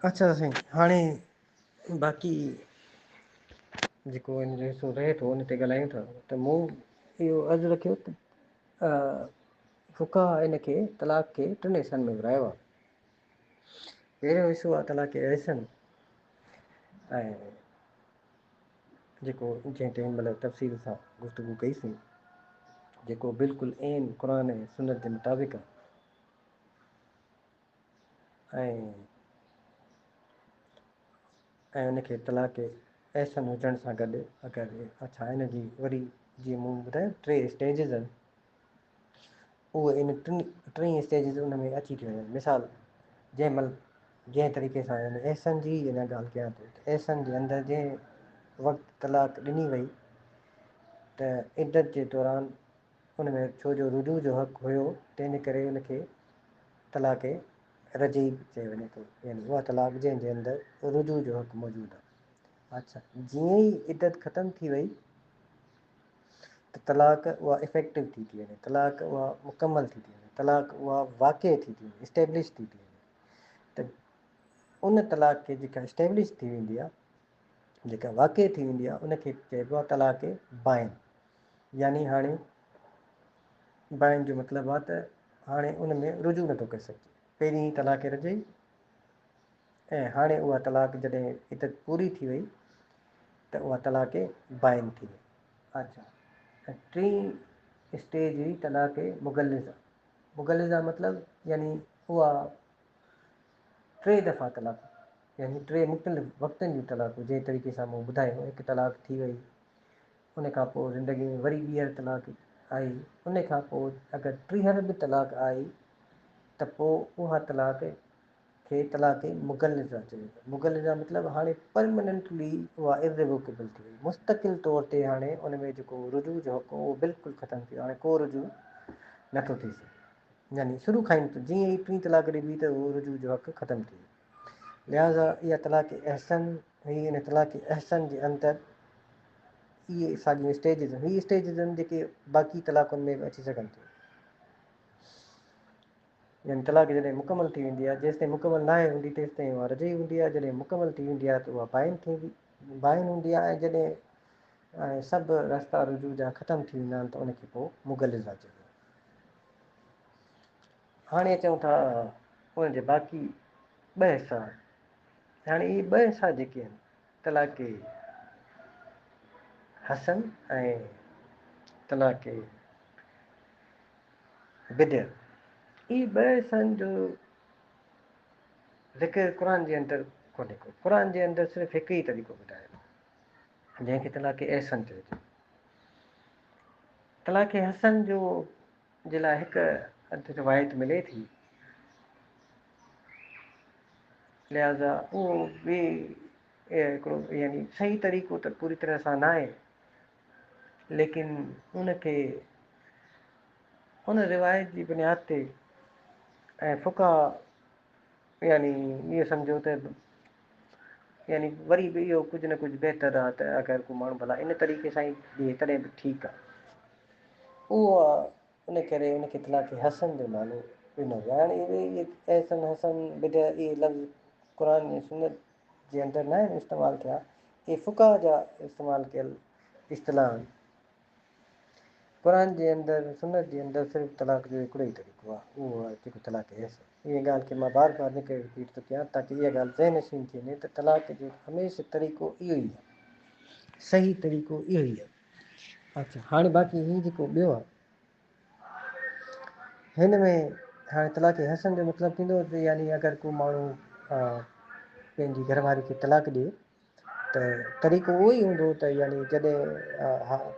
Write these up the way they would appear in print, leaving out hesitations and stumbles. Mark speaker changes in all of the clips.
Speaker 1: اڇا سائين هاڻي باقي جيڪو ان جو حصو رهي ٿو ان تي ڳالهايون ٿا ته مون اهو عرض رکيو ته فقها ان کي طلاق کي ٽن حصن ۾ ورهايو آهي. پهريون حصو آهي طلاق احسن ۽ جيڪو جنهن تي هن مهل تفصيل سان گفتگو ڪئي سين، جيڪو بلڪل عين قرآن ۽ سنت جي مطابق آهي ۽ ۽ ان کي طلاق احسن هجڻ سان گڏ اگر اڇا ان جي وري جيئن مون ٻڌايو ٽي اسٽيجز آهن، اهي ان ٽن ٽئي اسٽيجز ان ۾ اچي ٿي وڃن. مثال جنهن مهل جنهن طريقي سان يعني احسن جي ئي اڃا ڳالهه ڪيان ٿو ته احسن جي اندر جنهن وقت طلاق ڏني وئي ته عدت جي دوران ان ۾ ڇو جو رجوع جو حق هيو تنهن ڪري ان کي طلاق رجعي به چيو وڃي ٿو، يعني اها طلاق جنهن جي اندر رجوع جو حق موجود آهي. اڇا جيئن ئي عدت ختم ٿي وئي ته طلاق اها افيڪٽو ٿي ٿي وڃي، طلاق اها مڪمل ٿي ٿي وڃي، طلاق اها واقع ٿي ٿي وڃي، اسٽيبلش ٿي ٿي وڃي. ته ان طلاق کي جيڪا اسٽيبلش ٿي ويندي آهي، جيڪا واقع ٿي ويندي آهي، ان کي چئبو آهي طلاق بائن. يعني هاڻي بائن جو مطلب آهي ته هاڻي ان ۾ رجوع نٿو ڪري سگهجي. پهرين طلاق رجعي ۽ هاڻي اها طلاق جڏهن عدت پوري ٿي وئي ته اها طلاق بائن ٿي وئي. اڇا ۽ ٽين اسٽيج هئي طلاق مغلظه. مغلظه مطلب يعني اها ٽي دفعا طلاق يعني ٽي مختلف وقتن جون طلاقون جنهن طريقي سان مون ٻڌايو هڪ طلاق ٿي وئي ان کان پوء زندگي ۾ وري ٻيهر طلاق آئي، ان کان پوء اگر ٽيهر به طلاق آئي ته پوء اها طلاق کي طلاق مغلظه چيو ويندو. مغلظه مطلب هاڻي پرمننٽلي اها Irrevocable ٿي وئي، مستقل طور تي هاڻي ان ۾ جيڪو رجوع جو حق هو اهو بلڪل ختم ٿي ويو، هاڻي ڪو رجوع نٿو ٿي سگهي. يعني شروع کان ئي جيئن ئي ٽين طلاق ڏبي ته اهو رجوع جو حق ختم ٿي ويو. لهٰذا اها طلاق احسن هئي، ان طلاق احسن جي اندر اهي ساڳيون اسٽيجز هي اسٽيجز آهن جيڪي باقي طلاقن ۾ به اچي سگهن ٿيون. يعني طلاق جڏهن مڪمل ٿي ويندي آهي، جيستائين مڪمل ناهي هوندي تيستائين اها رجعي هوندي آهي، جڏهن مڪمل ٿي ويندي آهي ته اها بائن ٿيندي بائن هوندي آهي ۽ جڏهن سڀ رستا رجوع جا ختم ٿي ويندا آهن ته ان کي پوء مغلظه چئبو آهي. هاڻي اچون ٿا ان جي باقي ٻه حصا. هاڻي اهي ٻه حصا جيڪي آهن طلاق حسن ۽ طلاق بدع، اهي ٻه حصن جو ذڪر قرآن جي اندر ڪونهي ڪو. قرآن جي اندر صرف هڪ ئي طريقو ٻڌايل آهي جنهن کي طلاق احسن چئجي. طلاق حسن جو جي لاء هڪ اڌ روايت ملي ٿي، لهٰذا اهو به هڪڙو يعني صحيح طريقو ته پوري طرح سان ناهي، ليڪن ان کي ان روايت جي بنياد تي ۽ فقها يعني اهو سمجهو ته يعني وري به اهو ڪجهه نه ڪجهه بهتر آهي ته اگر ڪو ماڻهو ڀلا ان طريقي سان ئي ڏئي تڏهن به ٺيڪ آهي. اهو ان ڪري ان کي طلاق حسن جو نالو ڏنو ويو. هاڻي اهي احسن، حسن، بدع اهي لفظ قرآن ۽ سنت جي اندر ناهن استعمال ٿيا، اهي فقهاء جا استعمال ڪيل اصطلاح آهن. قرآن جي اندر سنت جي اندر صرف طلاق جو هڪڙو ئي طريقو آهي، اهو آهي جيڪو طلاق احسن. انهيء ڳالهه کي مان بار بار ان ڪري رپيٽ ٿو ڪيان تاڪه اها ڳالهه ذهن نشين ٿي وڃي ته طلاق جو هميشه طريقو اهو ئي آهي، صحيح طريقو اهو ئي آهي. اڇا هاڻي باقي هي جيڪو ٻيو آهي هن ۾ هاڻي طلاق حسن جو مطلب ٿيندو ته يعني اگر ڪو ماڻهو پنهنجي گهر واري کي طلاق ڏئي ته طريقو اهو ئي هوندو ته يعني جڏهن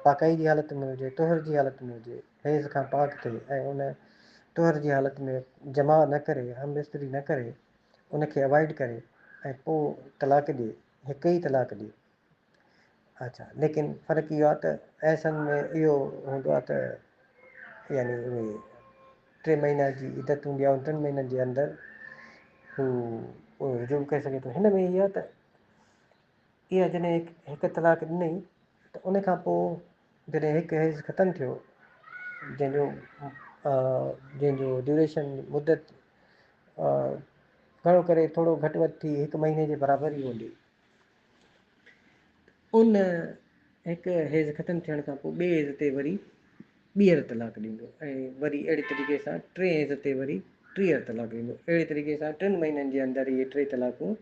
Speaker 1: پاڪائي جي حالت ۾ هجي، طهر جي حالت ۾ هجي، حيض کان پاڪ ٿئي ۽ ان طهر جي حالت ۾ جماع نه ڪري، هم بستري نه ڪري، ان کي اوائڊ ڪري ۽ پوء طلاق ڏئي، هڪ ئي طلاق ڏئي. اڇا ليڪن فرق اهو آهي ته احسن ۾ اهو هوندو آهي ته يعني اهي ٽي مهينا جي عدت هوندي آهي، ٽن مهينن جي اندر هو رجوع به ڪري سگهي ٿو. هن ۾ اهو آهي ته اها جڏهن هڪ طلاق ڏنئي ته ان کان پوء جڏهن هڪ حيض ختم ٿيو جنهن جو جنهن جو ڊيوريشن مدت گهڻو ڪري ٿورو گهٽ وڌ ٿي هڪ مهيني جي برابر ئي هوندي. ان هڪ حيض ختم ٿيڻ کان پوء ٻئي حيض تي وري ٻيهر طلاق ڏيندو ۽ وري اهڙي طريقي سان ٽئين حيض تي وري ٽيهر طلاق ڏيندو. اهڙي طريقي سان ٽن مهينن جي اندر اهي ٽي طلاقون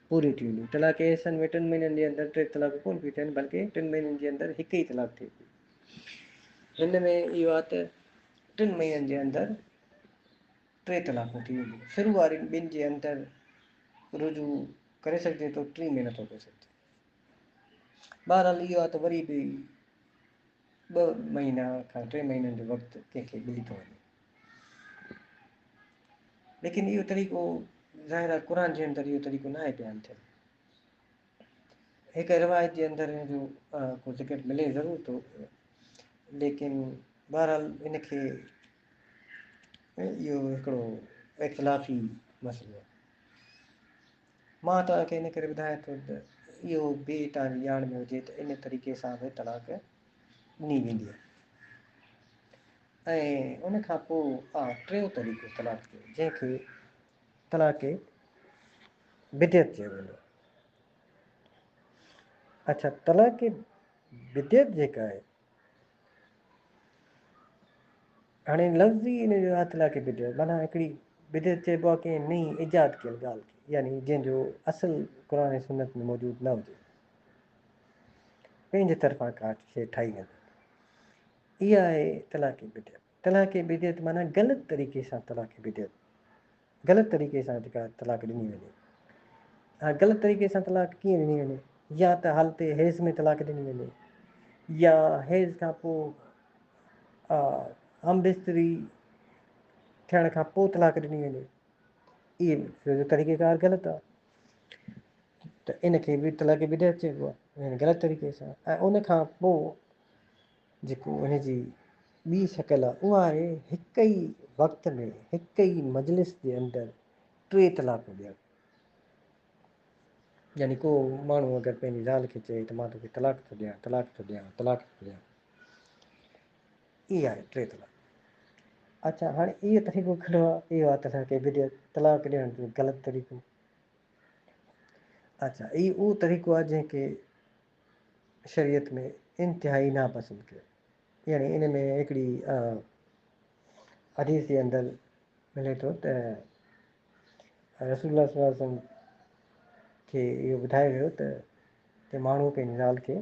Speaker 1: پوريون ٿي وينديون. طلاق احسن ۾ ٽن مهينن جي اندر ٽي طلاقون ڪونه پيون ٿين بلڪه ٽن مهينن جي اندر هڪ ئي طلاق ٿئي پئي. هن ۾ اهو آهي ته ٽن مهينن جي اندر ٽي طلاقون ٿي وينديون. شروع وارين ٻن جي اندر رجوع ڪري سگهجي ٿو، ٽين ۾ نٿو ڪري سگهجي. بهرحال اهو آهي ته وري به ٻه مهينا کان ٽي مهينن جو وقت ڪنهن کي ملي ٿو وڃي. ليڪن اهو طريقو ظاهر آهي قرآن جي اندر اهو طريقو ناهي بيان ٿيل. هڪ روايت جي اندر ان جو ڪو ذڪر ملي ضرور ٿو، ليڪن بهرحال ان کي اهو هڪڙو اختلافي مسئلو آهي. مان توهان کي ان ڪري ٻڌايان ٿو ته اهو به توهان جي ڄاڻ ۾ هجي ته ان طريقي سان به طلاق ڏني ويندي آهي ۽ ان کان پوء آ ٽيون طريقو طلاق جو جنهن کي طلاق بدعت چيو ويندو آهي. اڇا طلاق بدعت جيڪا آهي هاڻي لفظ ئي ان جو آهي طلاق بدعت معنيٰ هڪڙي بدعت چئبو آهي ڪنهن نئين ايجاد ڪيل ڳالهه کي يعني جنهن جو اصل قرآن ۽ سنت ۾ موجود نه هجي پنهنجي طرفان ڪا شيء ٺاهي وڃي اها آهي طلاق بدعت. طلاق بدعت معنيٰ غلط طريقي سان طلاق بدعت غلط طريقي سان جيڪا طلاق ڏني وڃي. ها غلط طريقي سان طلاق ڪيئن ڏني وڃي؟ يا ته حالت حيض ۾ طلاق ڏني وڃي يا حيض کان پوء هم بستري ٿيڻ کان پوء طلاق ڏني وڃي. اهي طريقيڪار غلط آهي ته ان کي به طلاق بدعت چئبو آهي يعني غلط طريقي سان. ۽ ان کان پوء جيڪو ان جي ٻي شڪل آهي اها آهي هڪ ئي وقت ۾ هڪ ئي مجلس جي اندر ٽي طلاقون ڏيڻ. يعني ڪو ماڻهو اگر پنهنجي زال کي چئي ته مان توکي طلاق ٿو ڏيان، طلاق ٿو ڏيان، طلاق ٿو ڏيان، اهي آهي ٽي طلاق. اڇا هاڻي اهو طريقو ڪهڙو آهي؟ اهو آهي طلاق بدعت، طلاق ڏيڻ جو غلط طريقو. اڇا اهو اهو طريقو آهي جنهن کي شريعت ۾ انتهائي ناپسند ڪيو. يعني ان ۾ هڪڙي حديث جي اندر ملي ٿو ته رسول الله صلي الله عليه وسلم کي اهو ٻڌايو ويو ته ماڻهو پنهنجي زال کي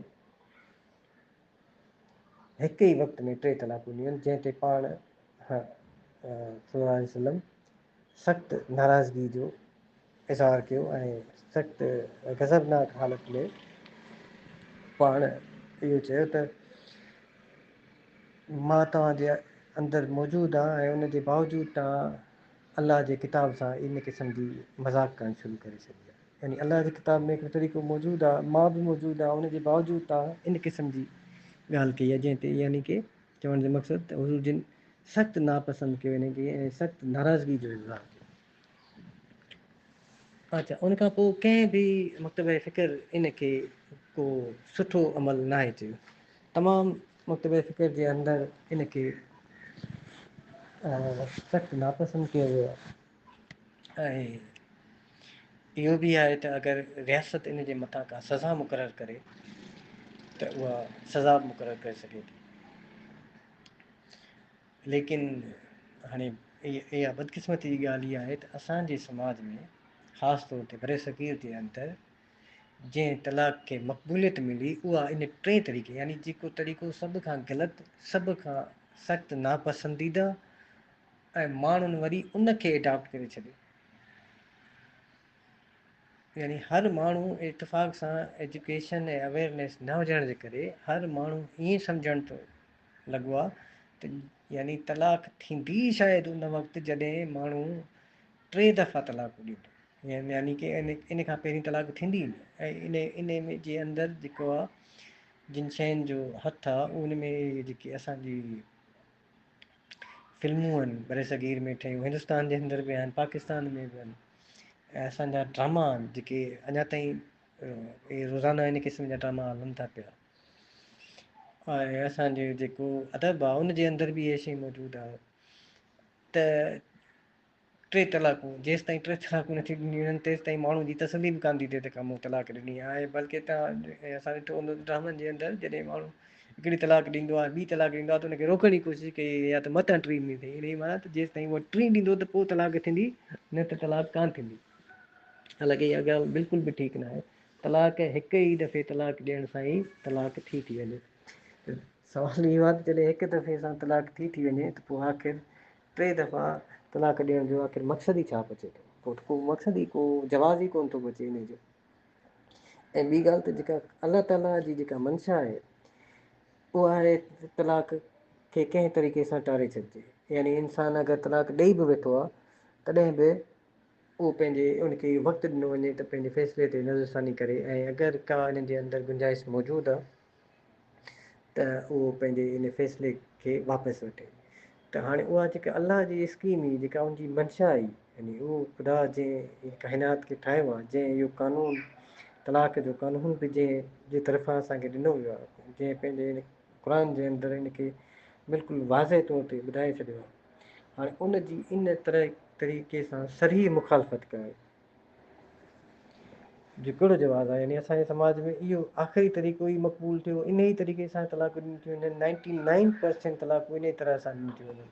Speaker 1: هڪ ئي وقت ۾ ٽي طلاقون ڏين، جنهن تي پاڻ صلي الله عليه وسلم سخت ناراضگي جو اظهار ڪيو ۽ سخت غضبناڪ حالت ۾ پاڻ اهو چيو ته مان توهان جي اندر موجود آهيان ۽ ان جي باوجود توهان الله جي ڪتاب سان ان قسم جي مذاق ڪرڻ شروع ڪري ڇڏي آهي. يعني الله جي ڪتاب ۾ هڪڙو طريقو موجود آهي، مان به موجود آهيان، ان جي باوجود توهان ان قسم جي ڳالهه ڪئي آهي، جنهن تي يعني ڪه چوڻ جو مقصد ته حضور جن سخت ناپسند ڪيو ان کي ۽ سخت ناراضگي جو اظهار ڪيو. اڇا ان کان پوء ڪنهن به مڪتبه فڪر ان کي ڪو سٺو عمل ناهي چيو. تمام مڪتبه فڪر جي اندر ان کي سخت ناپسند ڪيو ويو آهي ۽ اهو به آهي ته اگر رياست ان جي مٿان ڪا سزا مقرر ڪري ته اها سزا به مقرر ڪري سگهي ٿي. ليڪن هاڻي اها بدقسمتي جي ڳالهه اها آهي ته اسان جي سماج ۾ خاص طور تي برصغير جي اندر جنهن طلاق کي مقبوليت ملي اها ان ٽئين طريقي يعني جيڪو طريقو سڀ کان غلط، سڀ کان سخت ناپسنديده ۽ ماڻهن وري ان کي اڊاپٽ ڪري ڇڏيو. يعني هر ماڻهو اتفاق سان ايجوڪيشن ۽ اويئرنيس نه هجڻ جي ڪري هر ماڻهو ائين سمجهڻ ٿو لڳو آهي ته يعني طلاق ٿيندي شايد ان وقت جڏهن ماڻهو ٽي دفعا طلاق ڏيندو يعني ڪه ان کان پهرين طلاق ٿيندي نه ۽ ان ان جي اندر جيڪو آهي جن شين جو هٿ آهي ان ۾ جيڪي اسانجي فلمون آهن برصغير ۾ ٺهيون هندستان جي اندر به آهن پاڪستان ۾ به آهن ۽ اسانجا ڊراما آهن جيڪي اڃا تائين روزانه ان قسم جا ڊراما هلن ٿا پيا ۽ اسانجو جيڪو ادب آهي ان جي اندر به اهي شيون موجود آهي ته ٽي طلاقون، جيستائين ٽي طلاقون نٿيون ڏنيون وڃن تيستائين ماڻهو جي تسلي به ڪانه ٿي ٿئي ته ڪا مون طلاق ڏني آهي بلڪه توهان اسان ڏٺو هوندو ته ڊرامن جي اندر جڏهن ماڻهو هڪڙي طلاق ڏيندو آهي ٻي طلاق ڏيندو آهي ته ان کي روڪڻ جي ڪوشش ڪئي وئي آهي ته متان ٽين ڏيندين ان جي معنيٰ ته جيستائين اهو ٽين ڏيندو ته پوء طلاق ٿيندي نه ته طلاق ڪانه ٿيندي. حالانڪه اها ڳالهه بلڪل به ٺيڪ ناهي. طلاق هڪ ئي دفعي طلاق ڏيڻ سان ئي طلاق ٿي ٿي وڃي. ته سوال اهو آهي ته جڏهن هڪ دفعي سان طلاق ٿي ٿي وڃي ته پوء آخر ٽي دفعا طلاق ڏيڻ جو آخر مقصد ئي ڇا بچي ٿو؟ پوء ته ڪو مقصد ئي ڪو جواز ئي ڪونه ٿو بچي انهي جو. ۽ ٻي ڳالهه ته جيڪا الله تعاليٰ جي جيڪا منشا آهي اها آهي ته طلاق کي ڪنهن طريقي سان ٽاري ڇڏجي. يعني انسان اگر طلاق ڏئي به ويٺو آهي تڏهن به اهو پنهنجي ان کي اهو وقت ڏنو وڃي ته پنهنجي فيصلي تي نظرثاني ڪري ۽ اگر ڪا ان جي اندر گنجائش موجود آهي ته اهو پنهنجي ان فيصلي کي واپس وٺي ته هاڻي اها جيڪا الله جي اسڪيم هئي جيڪا ان جي منشا هئي يعني اهو خدا جنهن ڪائنات کي ٺاهيو آهي جنهن اهو قانون طلاق جو قانون به جنهن جي طرفان اسان کي ڏنو ويو آهي جنهن پنهنجي قرآن جي اندر ان کي بلڪل واضح طور تي ٻڌائي ڇڏيو آهي هاڻي ان جي ان طرح طريقي سان صريح مخالفت ڪرڻ جو ڪهڙو جواز آهي يعني اسان جي سماج ۾ اهو آخري طريقو ئي مقبول ٿيو ان ئي طريقي سان طلاقون ڏنيون ٿيون وڃن نائنٽي نائن پرسينٽ طلاقون ان ئي طرح سان ڏنيون ٿيون وڃن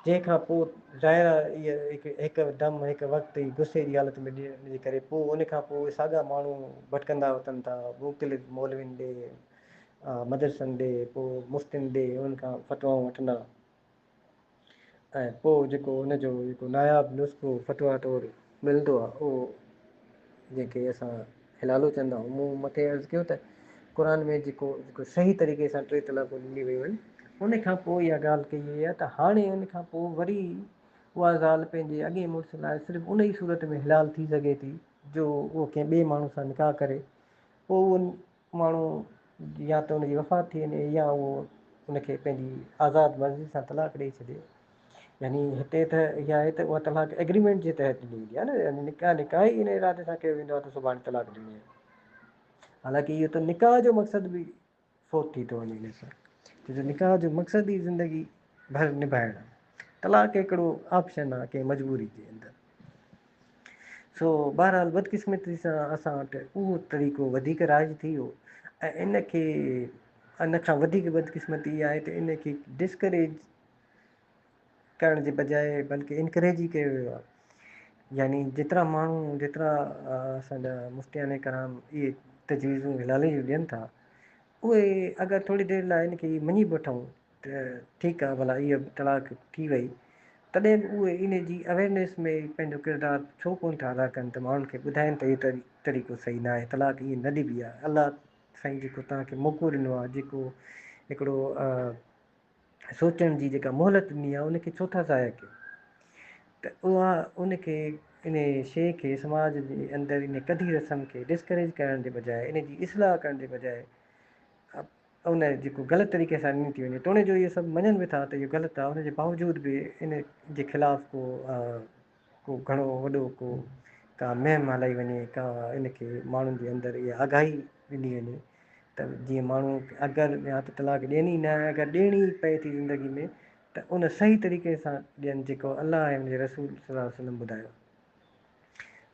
Speaker 1: جنهن کان پوء ظاهر آهي هڪ هڪ دم هڪ وقت ئي غصي جي حالت ۾ ڏيڻ جي ڪري پوء ان کان پوء ساڳا ماڻهو ڀٽڪندا وتن ٿا مختلف مولوين ڏي مدرسن ڏي، پوء مفتين ڏي انهن کان فتوائون وٺندا ۽ پوء جيڪو ان جو جيڪو ناياب نسخو فتويٰ طور ملندو آهي اهو جنهن کي اسان حلالو چوندا آهيون. مون مٿي عرض ڪيو ته قرآن ۾ جيڪو جيڪو صحيح طريقي سان ٽي طلاقون ڏنيون ويون آهن ان کان پوء اها ڳالهه ڪئي وئي آهي ته هاڻي ان کان پوء وري اها زال پنهنجي اڳئين مڙس لاء صرف ان ئي صورت ۾ حلال ٿي سگهي ٿي جو اهو ڪنهن ٻئي ماڻهو سان نڪاح ڪري پوء اهو ماڻهو يا ته ان جي وفات ٿي وڃي يا اهو ان کي پنهنجي آزاد مرضي سان طلاق ڏئي ڇڏي يعني هتي ته اها آهي ته اها طلاق ايگريمينٽ جي تحت ڏني ويندي آهي نه يعني نڪاح نڪاح ئي ان ارادي سان ڪيو ويندو آهي ته سڀاڻي طلاق ڏني آهي حالانڪه اهو ته نڪاح جو مقصد به فوت ٿي ٿو وڃي ان سان ڇو جو نڪاح جو مقصد ئي زندگي ڀر نڀائڻ آهي طلاق هڪڙو آپشن آهي ڪنهن مجبوري جي اندر سو بهرحال بدقسمتي سان اسان وٽ اهو طريقو وڌيڪ رائج ٿي ويو ۽ ان کي ان کان وڌيڪ بدقسمتي اها آهي ته ان کي ڊسڪريج ڪرڻ جي بجاء بلڪه انڪريج ئي ڪيو ويو آهي يعني جيترا ماڻهو جيترا اسان جا مفتيان ڪرام اهي تجويزون هلالي جون ڏين ٿا اهي اگر ٿوري دير لاء ان کي مڃي به وٺون ته ٺيڪ آ ڀلا اها به طلاق ٿي وئي تڏهن به اهي ان جي اويرنيس ۾ پنهنجو ڪردار ڇو ڪونه ٿا ادا ڪن ته ماڻهن کي ٻڌائين ته اهو طريقو صحيح ناهي طلاق ائين نه ڏبي آ الله سائين جيڪو توهان کي موقعو ڏنو آ جيڪو هڪڙو سوچڻ جي جيڪا مهلت ڏني آ ان کي ڇو ٿا ضايع ڪيو ته اها ان کي ان شيء کي سماج جي اندر ان ڪڌي رسم کي ڊسڪريج ڪرڻ جي بجاء ان جي اصلاح ڪرڻ جي بجاء ان جيڪو غلط طريقي سان ڏني ٿي وڃي توڻي جو اهي سڀ مڃن به ٿا ته اهو غلط آهي ان جي باوجود به ان جي خلاف ڪو ڪو گهڻو وڏو ڪو ڪا مهم هلائي وڃي ڪا ان کي ماڻهن جي اندر اها آگاهي ڏني وڃي ته جيئن ماڻهو اگر يا ته طلاق ڏين ئي نه اگر ڏيڻي ئي پئي ٿي زندگي ۾ ته ان صحيح طريقي سان ڏين جيڪو الله ۽ ان جي رسول صلي الله عليه وسلم ٻڌايو.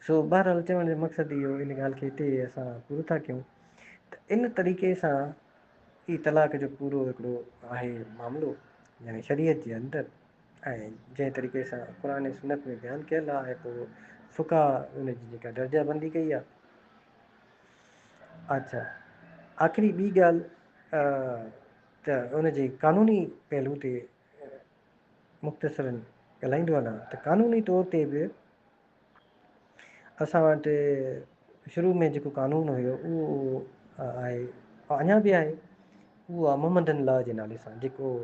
Speaker 1: سو بهرحال چوڻ جو مقصد اهو ان ڳالهه کي هتي اسان پورو ٿا ڪيون ته ان طريقي سان ئي طلاق جو پورو هڪڙو آهي معاملو يعني شريعت جي اندر ۽ جنهن طريقي سان قرآن ۽ سنت ۾ بيان ڪيل آهي ۽ پوء فقها ان جي جيڪا درجه بندي ڪئي آهي. اڇا آخري ٻي ڳالهه ته ان جي قانوني پهلو تي مختصراً ڳالهائيندو هلان ته قانوني طور تي به اسان وٽ شروع ۾ جيڪو قانون هيو اهو آهي اڃا به آهي اهو آهي محمدن لا جي نالي سان جيڪو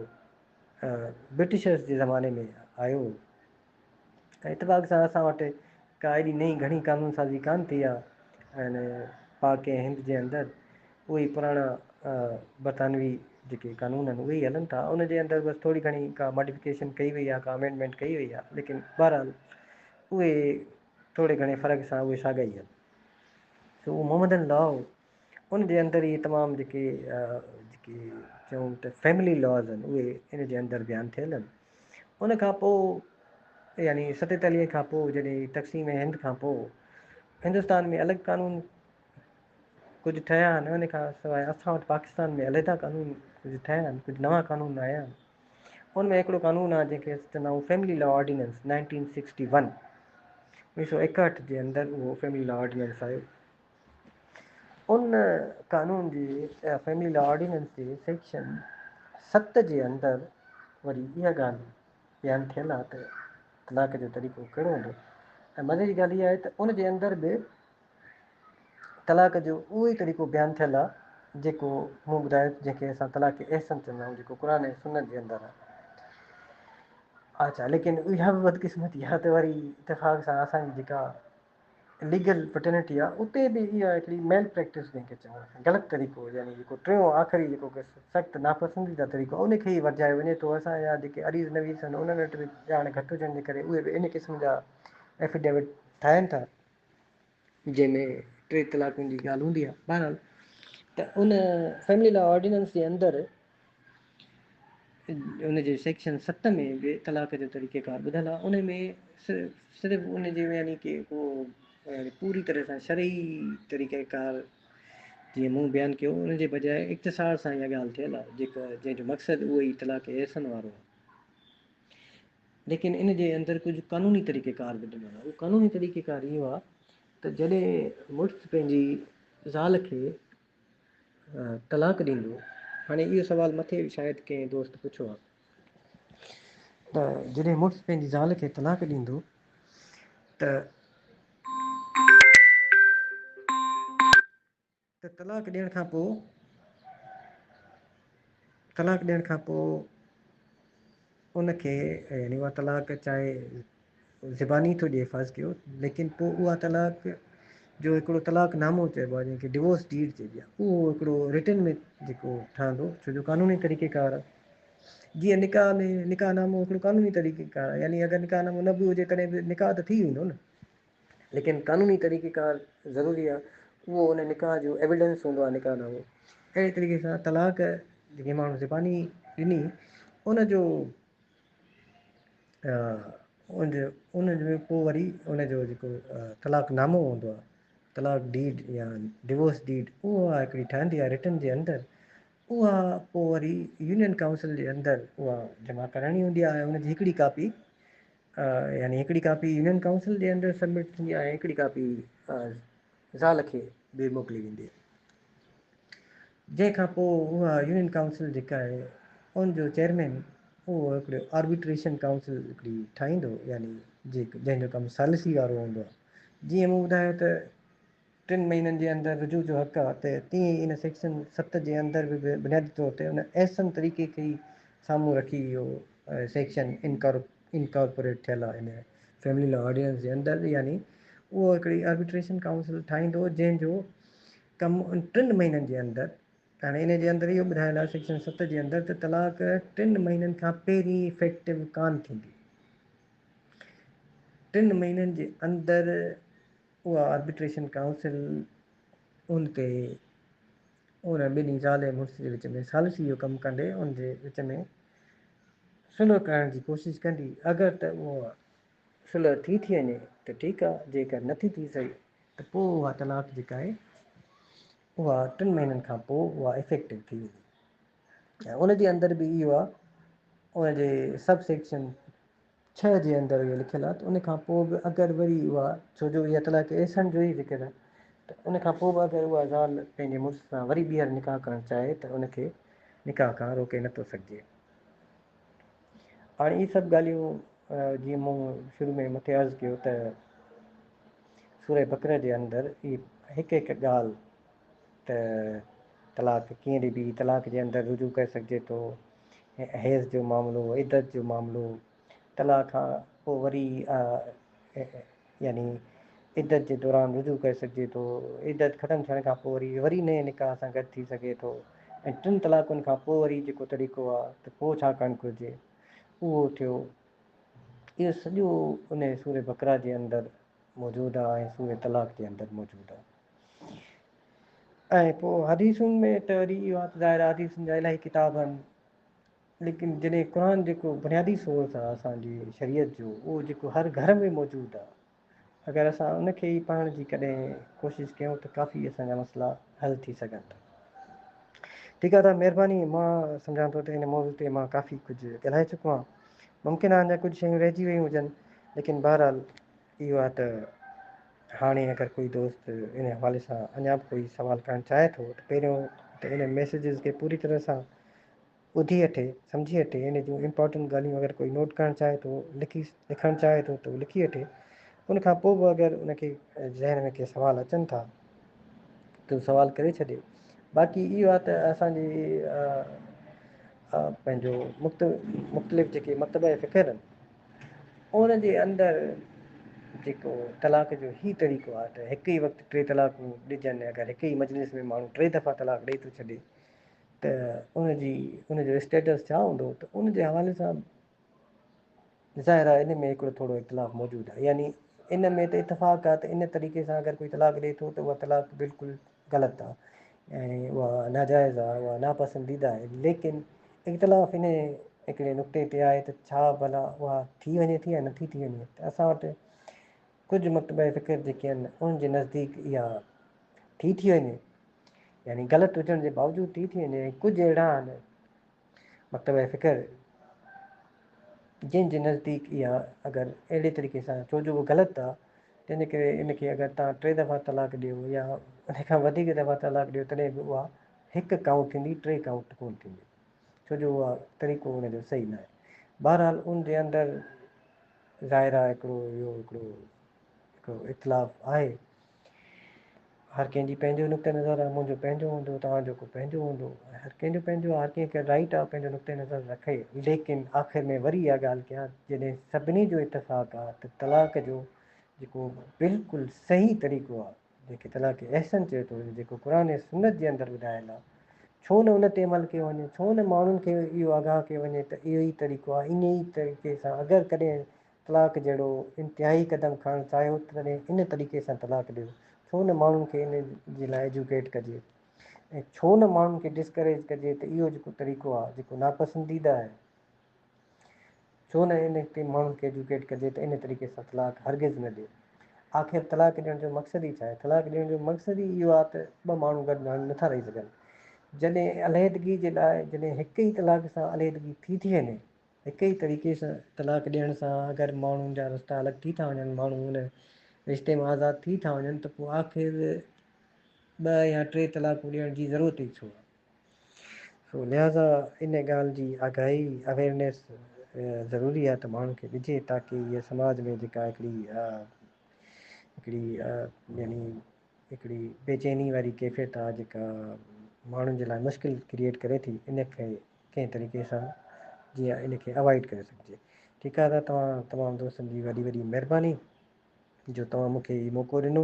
Speaker 1: برٽشرس جي زماني ۾ آيو هو ۽ اتفاق سان اسان وٽ ڪا ايڏي نئين گهڻي قانون سازي ڪانه ٿي آهي ۽ پاڪ ۽ هند جي اندر اهي ئي پراڻا برطانوي جيڪي قانون آهن اهي ئي هلن ٿا ان جي اندر بس ٿوري گهڻي ڪا ماڊيفڪيشن ڪئي وئي آهي ڪا امينڊمينٽ ڪئي وئي آهي ليڪن بهرحال اهي ٿوري گهڻي فرق سان اهي ساڳا ئي آهن سو اهو محمدن لا هو ان جي اندر اهي تمام جيڪي جيڪي چئون ته فيملي لاز آهن اهي ان جي اندر بيان ٿيل آهن ان کان پوء يعني 47 کان پوء جڏهن تقسيم هند کان پوء هندستان ۾ الڳ قانون ڪجهه ٺهيا آهن، ان کان سواء اسان وٽ پاڪستان ۾ عليحده قانون ڪجهه ٺهيا آهن، ڪجهه نوان قانون آيا آهن. ان ۾ هڪڙو قانون آهي جنهن کي اسين چوندا آهيون فيملي لا آرڊيننس 1961، 1961 جي اندر اهو فيملي لا آرڊيننس آيو. ان قانون جي فيملي لا آرڊيننس جي سيڪشن 7 جي اندر وري اها ڳالهه بيان ٿيل آهي ته طلاق جو طريقو ڪهڙو هوندو ۽ مزي جي ڳالهه اها آهي ته ان جي اندر به طلاق جو اهو ئي طريقو بيان ٿيل آهي جيڪو مون ٻڌايو جنهن کي اسان طلاق احسن چوندا آهيون جيڪو قرآن ۽ سنت جي اندر آهي. اچا ليڪن اها به بدقسمتي آهي ته وري اتفاق سان اسان جي جيڪا ليگل پٽرنٽي آهي اتي به اها هڪڙي ميل پريڪٽس جنهن کي چئون اسان غلط طريقو يعني جيڪو ٽيون آخري جيڪو سخت ناپسنديده طريقو آهي ان کي ئي ورجايو وڃي ٿو. اسان جا جيڪي عريض نويس آهن انهن وٽ به ڄاڻ گهٽ هجڻ جي ڪري اهي به ان قسم جا ايفيڊيوٽ ٺاهين ٿا جنهن ۾ ٽي طلاقن جي ڳالهه هوندي آهي. بهرحال ته ان فيملي لا آرڊيننس جي اندر ان جي سيڪشن 7 ۾ به طلاق جو طريقه ڪار ٻڌل آهي. ان ۾ صرف ان جي يعني ڪي ڪو يعني پوري طرح سان شرعي طريقه ڪار جيئن مون بيان ڪيو ان جي بجاء اختصار سان اها ڳالهه ٿيل آهي جيڪا جنهن جو مقصد اهو ئي طلاق احسن وارو آهي. ليڪن ان جي اندر ڪجهه قانوني طريقه ڪار به ڏنل آهي. اهو قانوني طريقه ڪار اهو آهي ته جڏهن مڙس پنهنجي زال کي طلاق ڏيندو، هاڻي اهو سوال مٿي به شايد ڪنهن دوست پڇيو آهي ته جڏهن مڙس پنهنجي زال کي طلاق ڏيندو ته ته طلاق ڏيڻ کان پوء طلاق ڏيڻ کان پوء ان کي يعني اها طلاق چاهي زباني ٿو ڏئي فرض ڪيو ليڪن پوء اها طلاق جو هڪڙو طلاق نامو چئبو آهي جنهن کي ڊيورس ڊيڊ چئبي آهي اهو هڪڙو رٽن ۾ جيڪو ٺهندو ڇو جو قانوني طريقي ڪار جيئن نڪاح ۾ نڪاح نامو هڪڙو قانوني طريقي ڪار آهي يعني اگر نڪاح نامو نه به هجي تڏهن به نڪاح ته ٿي ويندو نه ليڪن قانوني طريقي ڪار ضروري آهي اهو ان نڪاح جو ايويڊنس هوندو آهي نڪاح نامو. اهڙي طريقي سان طلاق جيڪي ماڻهو زباني ڏني ان جو ان جو ان جو پوء وري ان جو جيڪو طلاق نامو هوندو آهي طلاق ڊيڊ يا ڊيورس ڊيڊ اها هڪڙي ٺهندي آهي رٽن جي اندر اها پوء وري يونين ڪائونسل جي اندر اها جمع ڪرائڻي هوندي آهي ۽ ان جي هڪڙي ڪاپي يعني هڪڙي ڪاپي يونين ڪائونسل جي اندر سبمٽ ٿيندي آهي ۽ هڪڙي ڪاپي زال کي به موڪلي ويندي آهي جنهن کان پوء اها يونين ڪائونسل جيڪا آهي ان جو چيئرمين اهو هڪڙو آربيٽريشن ڪائونسل هڪڙي ٺاهيندو يعني جنهن جو ڪم ثالثي وارو هوندو آهي جيئن مون ٻڌايو ته ٽن مهينن جي اندر رجوع جو حق آهي ته تيئن ئي ان سيڪشن 7 جي اندر به بنيادي طور تي ان احسن طريقي کي ئي سامهون رکي اهو سيڪشن انڪارپوريٽ ٿيل آهي ان فيملي لا آرڊيننس جي اندر يعني اهو هڪڙي آربيٽريشن ڪائونسل ٺاهيندو جنهن جو ڪم ان ٽن مهينن جي اندر هاڻي ان جي اندر اهو ٻڌايل آهي سيڪشن 7 جي اندر ته طلاق ٽن مهينن کان پهرين افيڪٽو ڪانه ٿيندي ٽن مهينن جي اندر اها آربيٽريشن ڪائونسل ان تي ان ٻنهي زال ۽ مڙس جي وچ ۾ ثالثي جو ڪم ڪندي ان جي وچ ۾ صلح ڪرڻ جي ڪوشش ڪندي اگر ته اها صلح ٿي ٿي وڃي ته ٺيڪ آهي جيڪر نٿي ٿي سگهي ته پوء اها طلاق جيڪا آهي اها ٽن مهينن کان پوء اها افيڪٽو ٿي ويندي ۽ ان جي اندر به اهو آهي ان جي سب سيڪشن 6 جي اندر اهو لکيل آهي ته ان کان پوء به اگر وري اها ڇو جو اها طلاق احسن جو ئي ذڪر آهي ته ان کان پوء به اگر اها زال پنهنجي مڙس سان وري ٻيهر نڪاح ڪرڻ چاهي ته ان کي نڪاح کان روڪي نٿو سگهجي. هاڻي اهي سڀ ڳالهيون جيئن مون شروع ۾ مٿي عرض ڪيو ته سوره بقره جي اندر اهي هڪ هڪ ڳالهه ته طلاق ڪيئن ڏبي، طلاق جي اندر رجوع ڪري سگهجي ٿو، حيض جو معاملو، عدت جو معاملو، طلاق کان پوء وري يعني عدت جي دوران رجوع ڪري سگهجي ٿو، عدت ختم ٿيڻ کان پوء وري وري نئين نڪاح سان گڏ ٿي سگهي ٿو ۽ ٽن طلاقن کان پوء وري جيڪو طريقو آهي ته پوء ڇا ڪرڻ گهرجي اهو ٿيو. اهو سڄو ان سورة بقره جي اندر موجود آهي ۽ سورة طلاق جي اندر موجود آهي. ۽ پوء حديثن ۾ ته وري اهو آهي ته ظاهر آهي حديثن جا الاهي ڪتاب آهن. ليڪن جڏهن قرآن جيڪو بنيادي سورس آهي اسان جي شريعت جو اهو جيڪو هر گهر ۾ موجود آهي اگر اسان ان کي ئي پڙهڻ جي ڪڏهن ڪوشش ڪيون ته ڪافي اسان جا مسئلا حل ٿي سگهن ٿا. ٺيڪ آهي ته مهرباني مان سمجهان ٿو ته ان موضوع تي مان ڪافي ڪجهه ڳالهائي چڪو آهيان ممڪن آهي اڃا ڪجهه شيون رهجي ويون هجن ليڪن بهرحال اهو آهي ته هاڻي اگر ڪوئي دوست ان حوالي سان اڃا به ڪوئي سوال ڪرڻ چاهي ٿو ته پهريون ته ان ميسيجز کي پوري طرح سان ٻڌي وٺي، سمجهي وٺي، ان جون امپارٽنٽ ڳالهيون اگر ڪوئي نوٽ ڪرڻ چاهي ٿو، لکي لکڻ چاهي ٿو ته لکي وٺي. ان کان پوء به اگر ان کي ذهن ۾ ڪي سوال اچن ٿا ته سوال ڪري ڇڏي. باقي اهو آهي ته اسان جي پنهنجو مختلف جيڪي مڪتبه فڪر آهن ان جي اندر جيڪو طلاق جو هي طريقو آهي ته هڪ ئي وقت ٽي طلاقون ڏجن، اگر هڪ ئي مجلس ۾ ماڻهو ٽي دفعا طلاق ڏئي ٿو ڇڏي ته ان جي ان جو اسٽيٽس ڇا هوندو ته ان جي حوالي سان ظاهر آهي ان ۾ هڪڙو ٿورو اختلاف موجود آهي يعني ان ۾ ته اتفاق آهي ته ان طريقي سان اگر ڪوئي طلاق ڏئي ٿو ته اها طلاق بلڪل غلط آهي ۽ اها ناجائز آهي اها ناپسنديده آهي ليڪن اختلاف ان هڪڙي نقطي تي آهي ته ڇا ڀلا اها ٿي وڃي ٿي يا نٿي ٿي وڃي ته اسان وٽ ڪجهه مڪتبه فڪر جيڪي آهن انهن جي نزديڪ اها ٿي ٿي وڃي يعني غلط هجڻ جي باوجود ٿي ٿي وڃي ۽ ڪجهه اهڙا آهن مڪتبه فڪر جن جي نزديڪ اها اگر اهڙي طريقي سان ڇو جو اهو غلط آهي تنهن جي ڪري ان کي اگر توهان ٽي دفعا طلاق ڏيو يا ان کان وڌيڪ دفعا طلاق ڏيو تڏهن به اها هڪ ڪائونٽ ٿيندي ٽي ڪائونٽ ڪونه ٿيندي ڇو جو اها طريقو ان جو صحيح نه آهي بهرحال ان جي اندر ظاهر آهي هڪڙو اهو هڪڙو هڪڙو اختلاف آهي. هر ڪنهن جي پنهنجو نقطه نظر آهي منهنجو پنهنجو هوندو توهان جو ڪو پنهنجو هوندو هر ڪنهن جو پنهنجو هر ڪنهن کي رائٽ آهي پنهنجو نقطه نظر رکي ليڪن آخر ۾ وري اها ڳالهه ڪيان جڏهن سڀني جو اتفاق آهي ته طلاق جو جيڪو بلڪل صحيح طريقو آهي جنهن کي طلاق احسن چيو ٿو وڃي جيڪو قرآن ۽ سنت جي اندر ٻڌايل آهي ڇو نه ان تي عمل ڪيو وڃي ڇو نه ماڻهن کي اهو آگاهه ڪيو وڃي ته اهو ئي طريقو آهي ان ئي طريقي سان اگر ڪڏهن طلاق جهڙو انتهائي قدم کڻڻ چاهيو ته تڏهن ان طريقي سان طلاق ڏيو ڇو نه ماڻهن کي ان جي لاء ايجوڪيٽ ڪجي ۽ ڇو نه ماڻهن کي ڊسڪريج ڪجي ته اهو جيڪو طريقو آهي جيڪو ناپسنديده آهي ڇو نه ان تي ماڻهن کي ايجوڪيٽ ڪجي ته ان طريقي سان طلاق هرگز نه ڏيو. آخر طلاق ڏيڻ جو مقصد ئي ڇا آهي؟ طلاق ڏيڻ جو مقصد ئي اهو آهي ته ٻه ماڻهو گڏ هاڻي نٿا رهي سگهن. جڏهن عليحدگي جي لاء جڏهن هڪ ئي طلاق سان عليحدگي ٿي ٿي وڃي، هڪ ئي طريقي سان طلاق ڏيڻ سان اگر ماڻهن جا رستا الڳ ٿي ٿا وڃن، ماڻهو ان رشتي مان آزاد ٿي ٿا وڃن ته پوء آخر ٻه يا ٽي طلاقون ڏيڻ جي ضرورت ئي ڇو آهي؟ سو لهٰذا ان ڳالهه جي آگاهي، Awareness، ضروري آهي ته ماڻهن کي ڏجي تاڪه هيء سماج ۾ جيڪا هڪڙي هڪڙي يعني هڪڙي بيچيني واري ڪيفيت آهي جيڪا ماڻهن جي لاء مشڪل ڪريئيٽ ڪري ٿي ان کي ڪنهن طريقي سان جيئن ان کي اوائڊ ڪري سگهجي. ٺيڪ آهي دادا توهان تمام دوستن جي وڏي وڏي مهرباني. جو توهان مون کي هي موقعو ڏنو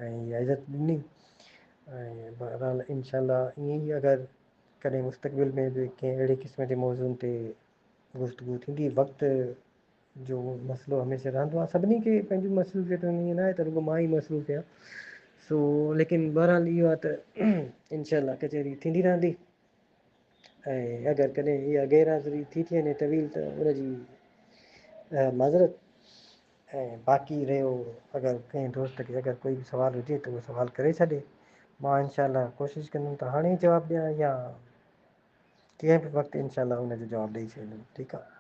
Speaker 1: ۽ اها عزت ڏني ۽ بهرحال انشاء الله ائين ئي اگر ڪڏهن مستقبل ۾ به ڪنهن اهڙي قسم جي موضوعن تي گفتگو ٿيندي وقت جو مسئلو هميشه رهندو آهي سڀني کي پنهنجون مصروفيتون ائين نه آهي ته رڳو مان ئي مصروف آهيان سو ليڪن بهرحال اهو آهي ته انشاء الله ڪچهري ٿيندي رهندي ۽ اگر ڪڏهن اها غير حاضري ٿي ٿي وڃي طويل ته ان جي معذرت ۽ باقي رهيو اگر ڪنهن دوست کي اگر ڪوئي به سوال هجي ته اهو سوال ڪري ڇڏي مان انشاء الله ڪوشش ڪندم ته هاڻي ئي جواب ڏيان يا ڪنهن به وقت انشاء الله ان جو جواب ڏئي ڇڏيندم ٺيڪ آهي.